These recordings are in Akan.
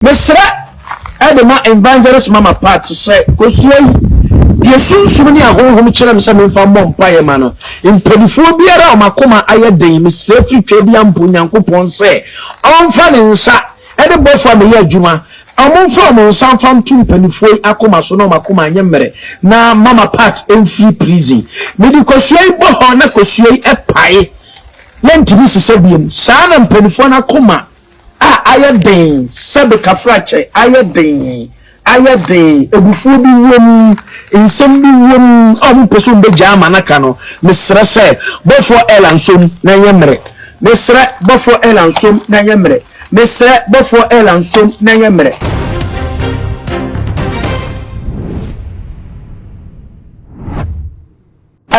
Mesrɛ de ma Evangelist Mama Pat sɛ kosua yi, deɛ sunsum ne ahonhom kyerɛ me sɛ memfa mmɔ mpaeɛ ma no. Mpanifoɔ biara a wɔn akoma ayɛ den, mesrɛ firi Tweaduampo Nyankopɔn sɛ ɔmfa ne nsa ne bɔfoɔ a meyɛ adwuma, wɔmfa wɔn nsa mfa nto mpanifoɔ yi akoma so na wɔn akoma anyɛ mmerɛ na Mama Pat mfiri prison. Mede kosua yi bɔ hɔ na kosua yi pae, yɛntumi nsesa biom. Saa na mpanifoɔ no akoma a ayɛ den sɛbe kafrakyɛ ayɛ den ayɛ den abufuo bi wom nsɛm bi wom a wɔn mpɛ sɛ wɔn bɛgyaa ama no aka no mesrɛ sɛ bɔfoɔ Ella nsom na ɛnyɛ mmerɛ mesrɛ bɔfoɔ Ella nsom na ɛnyɛ mmerɛ mesrɛ bɔfoɔ Ella nsom na ɛnyɛ mmerɛ.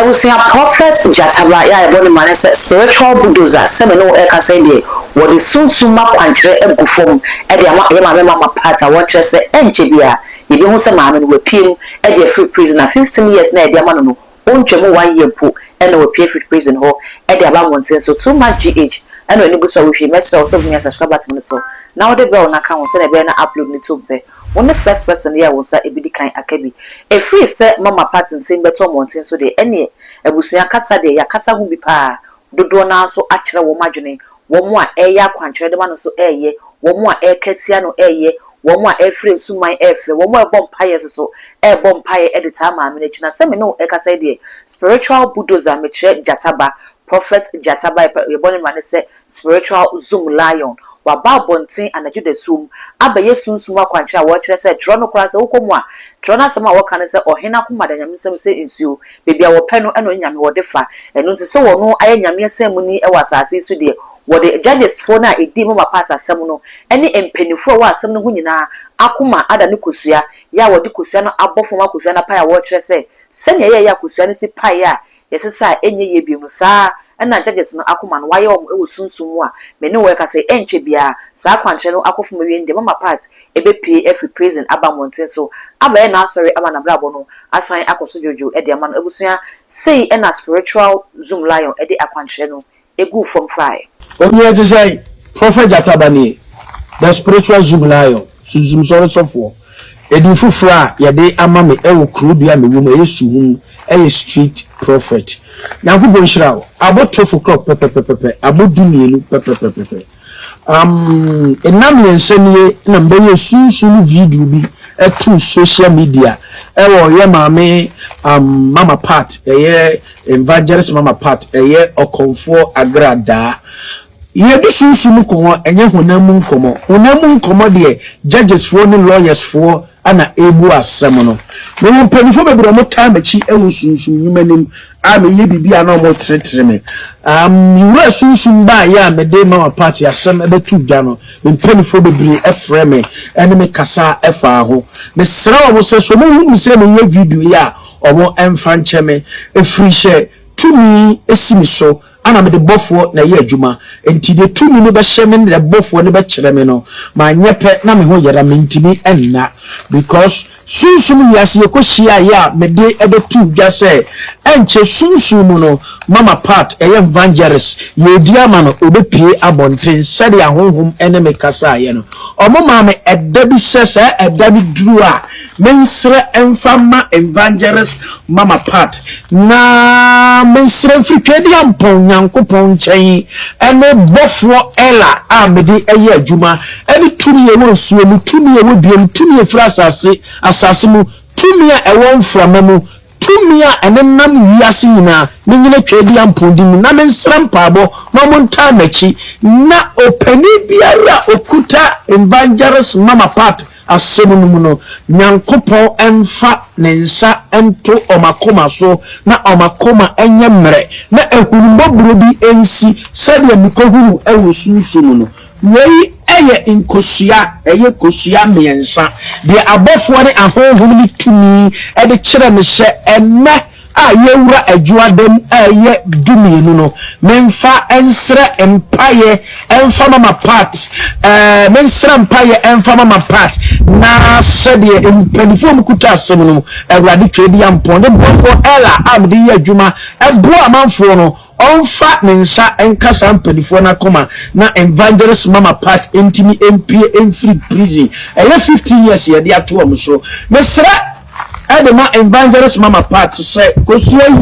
Abusua Prophet Gyataba yɛ a yɛbɔ no ma ne sɛ spiritual bulldozer sɛ me ne wo ɛrekasa yi deɛ wɔde sunsum mu akwankyerɛ agu fam de ama yɛ maame Mama Pat a wɔkyerɛ sɛ ɛnkyɛ biara yɛbɛhu sɛ maame no wapue mu de afiri prison a 15 years no a yɛde ama no no ɔntwa mu one year mpo na wapue afiri prison hɔ de aba mmɔnten so too much GH ɛna w'ani gu so a wohwɛ yi mɛsrɛ wo sɛ wobɛnya subscribe button no so na wode bell no aka ho sɛdeɛ ɛbɛyɛ na upload no to mpɛ Wo ne first person yi a wo nsa bedi kan aka bi. Ɛfiri sɛ mama part nsɛm bɛtɔ mmɔnten so deɛ, ɛneɛ abusua kasa deɛ yɛakasa ho bi paa. Dodoɔ no ara nso akyerɛ wɔn adwene, wɔn a ɛreyɛ akwankyerɛ de ma no nso reyɛ, wɔn a ɛreka tia no reyɛ, wɔn a ɛrefrɛ nsuman refrɛ, wɔn a ɛrebɔ mpaeɛ nso so rebɔ mpaeɛ de taa maame no akyi. Na sɛ me ne wo rekasa yi deɛ, spiritual bulldozer, mekyerɛ gyata ba, Prophet Gyata ba, yɛbɔ ne mmara ne sɛ Spiritual Zoom Lion, Waba abɔnten anadwo dasuo mu abɛyɛ sunsum akwankyerɛ a wɔkyerɛ sɛ torɔ no koraa sɛ wokɔ mu a, torɔ no asɛm a wɔka ne sɛ ɔhene akoma da Nyame nsam sɛ nsuo, baabi a wɔpɛ no na ɔne Nyame wɔde fa. Ɛno nti sɛ wɔno ayɛ Nyame asanmuni wɔ asase yi so deɛ, wɔde Judges foɔ no a ɛdii Mama Pat asɛm no ne mpaninfoɔ a ɛwɔ asɛm no ho nyinaa akoma ada ne kosua, yɛ a wɔde kosua no abɔ fam akosua no apae a wɔkyerɛ sɛ sɛnea ɛyɛeɛ a kosua no si paeɛ a yɛsesa a ɛnyɛ yie bio no, saa ara na judges no akoma no wɔayɛ wɔn wɔ sunsum mu a me ne wo rekasa yi, ɛnkyɛ biara saa akwankyerɛ no akɔ fam awie no deɛ Mama Pat bɛpue afiri prison aba mmɔnten so abɛyɛ n'asɔre ama n'abrabɔ no asan akɔ so dwoodwoo de ama no. Abusua, sei na Spiritual Zoom Lion de akwankyerɛ no guu fam faeɛ. Onua te sɛn? Prophet Gyata ba nie, the spiritual zoom lion, sunsum sɔre sɔfoɔ. Edin foforɔ a yɛde ama me wɔ kuro bi a mewɔ mu, ɛyɛ Suhum, ɛyɛ street prophet. Nyankopɔn nhyira wo. Abo 12 o'clock pɛpɛpɛpɛpɛ, abo 12 pɛpɛpɛpɛpɛ. Um, nna mmiɛnsa nie na mebɛyɛɛ sunsum video bi too social media ɛwɔ yɛ maame um, Mama Pat, ɛyɛ Evangelist Mama Pat, ɛyɛ ɔkɔmfoɔ agradaa. Yɛdi sunsum nkɔmmɔ, ɛnyɛ honam mu nkɔmmɔ. Honam mu nkɔmmɔ deɛ, judges foɔ ne lawyers foɔ na ɛrebu asɛm no. Mewɔ mpanimfoɔ bebree a wɔtaa m'akyi wɔ sunsum nnwuma no mu a meyɛ biribi a na wɔreteretere me. Um, me wura sunsum baeɛ a mede Mama Pat asɛm bɛto dwa no, me mpanimfoɔ bebree frɛ me ne me kasa faa ho. Mesrɛ wɔn sɛ, sɛ wɔhu me sɛ meyɛ video yi a, wɔmfa nkyɛ me, ɛfiri sɛ tumi si me so ana mede bɔfoɔ na ɛyɛ adwuma, enti deɛ tumi no bɛhyɛ me ne deɛ bɔfoɔ no bɛkyerɛ me no, manyɛ pɛ na me ho yera, mentumi nna because sunsum wiase yɛkɔ hyiaeɛ a mede bɛtoo dwa sɛ ɛnkyɛ sunsum mu no mama part ɛyɛ evangelist yɛredi ama no ɔbɛpue abɔnten sɛdeɛ ahonhom ne me kasaeɛ no ɔmo maa me ɛda bi sɛ saa ɛda no duru a Mensrɛ mfa mma Evangelist Mama Pat na mensrɛ mfiri Tweaduampɔn Nyankopɔn nkyɛn ne bɔfoɔ Ella a mede yɛ adwuma ne tumi a ɛwɔ nsuo mu, tumi a ɛwɔ dua mu, tumi a ɛfiri asase asase mu, tumi a ɛwɔ mframa mu, tumi a ɛnenam wiase nyinaa, menyina Tweaduampɔn din mu na mensrɛ mpaebɔ na wɔntaa m'akyi na ɔpanin biara a ɔkuta Evangelist Mama Pat Asɛm no mu no, Nyankopɔn mfa Ne nsa nto wɔn akoma so na wɔn akoma nyɛ mmerɛ, na ahunummɔborɔ bi nsi, sɛdeɛ mekɔhunuu wɔ sunsum mu no. Wei yɛ nkosua, ɛyɛ kosua mmiɛnsa, deɛ abɔfoɔ ne ahonhom ne tumi de kyerɛ me sɛ ɛnnɛ. a yɛwura Adwuada mu a ɛyɛ 12 no, memfa nsrɛ mpaeɛ mfa mama Pat, ɛɛ, mensrɛ mpaeɛ mfa mama Pat, na sɛdeɛ mpanimfoɔ a wɔkuta asɛm no mu, Awurade Tweaduampɔn ne boafoɔ Ella a mede yɛ adwuma boa amanfoɔ no, ɔmfa ne nsa nka saa mpanimfoɔ no akoma na Evangelist Mama Pat ntumi mpue mfiri prison. Ɛyɛ 15 years yɛde ato wɔn so. Mesrɛ de ma Evangelist Mama Pat sɛ, Kosua yi,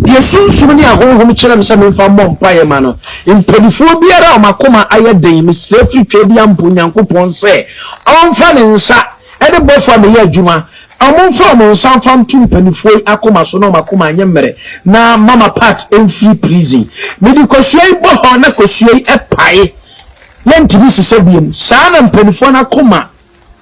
deɛ sunsum ne ahonhom kyerɛ me sɛ memfa mmɔ mpaeɛ ma no, mpanimfoɔ biara a wɔn akoma ayɛ den, mesrɛ firi Tweaduampɔn Nyankopɔn sɛ ɔmfa ne nsa ne bɔfoɔ a meyɛ adwuma, wɔmfa wɔn nsa mfa nto mpanimfoɔ yi akoma so na wɔn akoma anyɛ mmerɛ na Mama Pat mfiri prison. Mede kosua yi bɔ hɔ na kosua yi pae, yɛntumi nsesa biom. Saa na mpanimfoɔ no akoma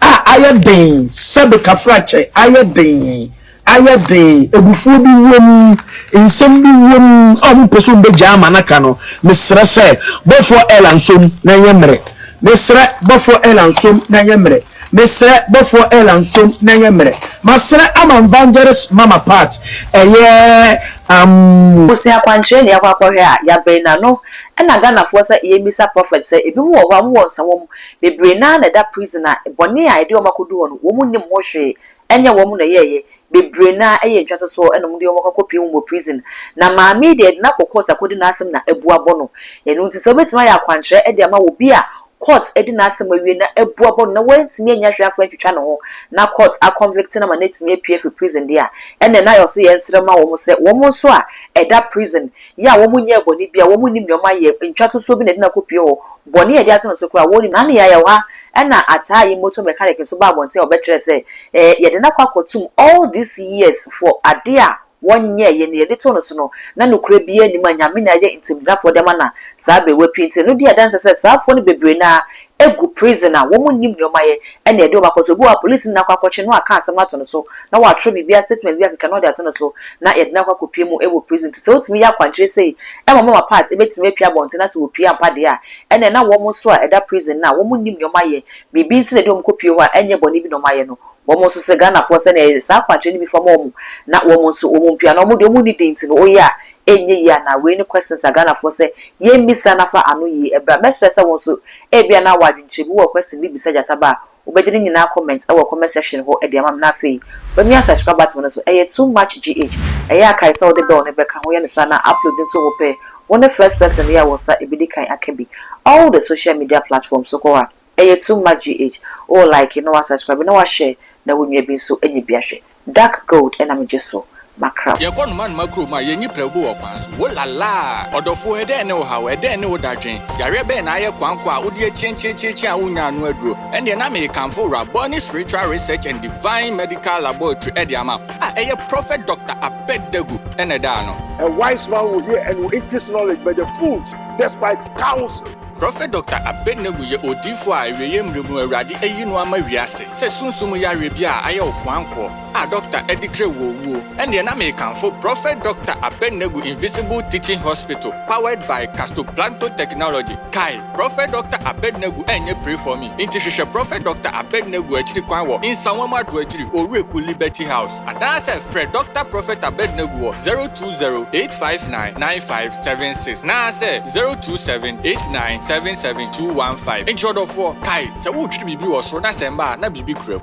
a ayɛ den sɛ bekafrakyɛ, ayɛ den, ayɛ den, abufuo bi wom, nsɛm bi wom a wɔmpɛ sɛ wɔbɛgyaa ama no aka no, mesrɛ sɛ, bɔfoɔ Ella nsom na ɛnyɛ mmerɛ. Mesrɛ, bɔfoɔ Ella nsom na ɛnyɛ mmerɛ. Mesrɛ, bɔfoɔ Ella nsom na ɛnyɛ mmerɛ. Masrɛ ama Evangelist Mama Pat, ɛyɛ um. Abusua akwankyerɛ na yɛakɔ akɔhwɛ a yɛabɛn n'ano ɛna Ghanafoɔ sɛ yɛmmisa prophet sɛ ebinom wɔ hɔ a wɔwɔ nsawam Bebree no ara na ɛda prison a bɔne a ɛde wɔn akɔdu hɔ no, wɔn nnim ho hwee, ɛnyɛ wɔn na ɛyɛeɛ. Bebree no ara yɛ ntwatosoɔ na wɔde wɔn akɔ akɔpue wɔn wɔ prison. Na maame yi deɛ yɛde no akɔ court akɔdi n'asɛm na abu abɔ no. Ɛno nti sɛ wobɛtumi ayɛ akwankyerɛ de ama obi a court adi n'asɛm awie na abu abɔ no na wantumi annya hwee amfa antwitwa ne ho na court aconvict no ama no atumi apue afiri prison deɛ a, ɛnneɛ na ɔse yɛnsrɛ mma wɔn sɛ wɔn nso a ɛda prison yɛ a wɔnyɛɛ bɔne bi a wɔnnim nea wɔayɛ, ntwatosoɔ bi na ɛde no akɔpue hɔ, bɔne a yɛde ato no so koraa wɔnnim. Ano yɛ ayɛ ha ɛna ataa yi motor mechanic nso baa abɔnten a ɔbɛkyerɛɛ sɛ eh, yɛde no akɔ akɔtum all these years for adeɛ a wɔnyɛɛyɛ no yɛde too no so no na nokorɛ biara nnim a Nyame na ayɛ ntamgyinafoɔ de ama no a saa berɛ wapue nti ɛno di adanseɛ sɛ saa foɔ no bebree no ara gu prison a wɔn nnim nea wɔayɛ ɛna yɛde wɔn akɔto. Obi wɔ hɔ a police no na akɔ akɔkye no aka asɛm no ato no so na watwerɛ biribiara statement bi akeka na ɔde ato no so na yɛde no akɔ akɔpue mu wɔ prison. Nti sɛ wotumi yɛ akwankyerɛ sei ma mama part bɛtumi apue abɔnten na sɛ wɔpue ampa deɛ a ɛna na wɔn nso a ɛda prison no a wɔn nnim nea wɔayɛ biribi nti na yɛde wɔn kɔpue hɔ a ɛnyɛ bɔne bi na wɔayɛ no wɔn nso sɛ Ghanafoɔ sɛnea yɛyɛ saa akwankyerɛ no bi fa ma wɔn na wɔn nso wɔn mpue anaa wɔn deɛ wɔn nni din nti no woyɛ a ɛnyɛ yie anaa? Wei ne questions a Ghanafoɔ sɛ yɛmmisa na fa ano yie ɛbra. Mɛsrɛ sɛ wo nso ebia na wɔ adwenkyerɛ bi wowɔ question bi bisa Gyata ba a wobɛgye ne nyinaa comment wɔ comment section hɔ de ama me na afei wamia subscribe button no so. Ɛyɛ too much GH. Ɛyɛ a kae sɛ wode bell no bɛka ho yɛ no saa na upload nso wo pɛ wo ne first person yɛ a wo nsa ɛbɛdi kan aka bi. All the social media platforms so kɔ hɔ a ɛyɛ too much GH. Wo like na wa subscribe na wa share na wo nua bi nso anya bi ahwɛ. Dark gold na megye so makra. Yɛkɔ noma noma kurom a, yɛnyi prɛgow wɔ kwan so. Wo la laa! Ɔdɔfoɔ, ɛdɛn ne wo haw? Ɛdɛn ne wo dadwen? Yareɛ bɛn na ayɛ koankoa a wode akyiankyiankyiankyian a wonnya ano aduro? Ɛnneɛ na merekamfo Rabboni Spiritual Research and Divine Medical Laboratory de ama wo, a ɛyɛ Prophet Doctor Abednego na ɛda ano. A wise man will hear and will increase knowledge, but the fools despise counsel. Prɔfɛt Dɔkta Abednego yɛ odiyifo a awieeɛ mmerɛ mu Awurade ayi no ama wiase sɛ sunsum mu yareɛ bi a ayɛ wo koankoɔ a dɔkta adi krɛ wo owuo. Ɛnneɛ na merekamfo Prɔfɛt Dɔkta Abednego Invisible Teaching Hospital powered by Castoplanto Technology. Kae, Prɔfɛt Dɔkta Abednego ɛnyɛ pray for me, nti hwehwɛ Prɔfɛt Dɔkta Abednego akyiri kwan wɔ Nsawam Adoagyiri, Owureku Liberty House. Anaasɛ frɛ Dɔkta Prɔfɛt Abednego wɔ 020 859 9576 naasɛ 027 89 77 215. Enti ɔdɔfoɔ, kae, sɛ woretwere biribi wɔ soro na sɛ ɛmma a, na biribi kura mu.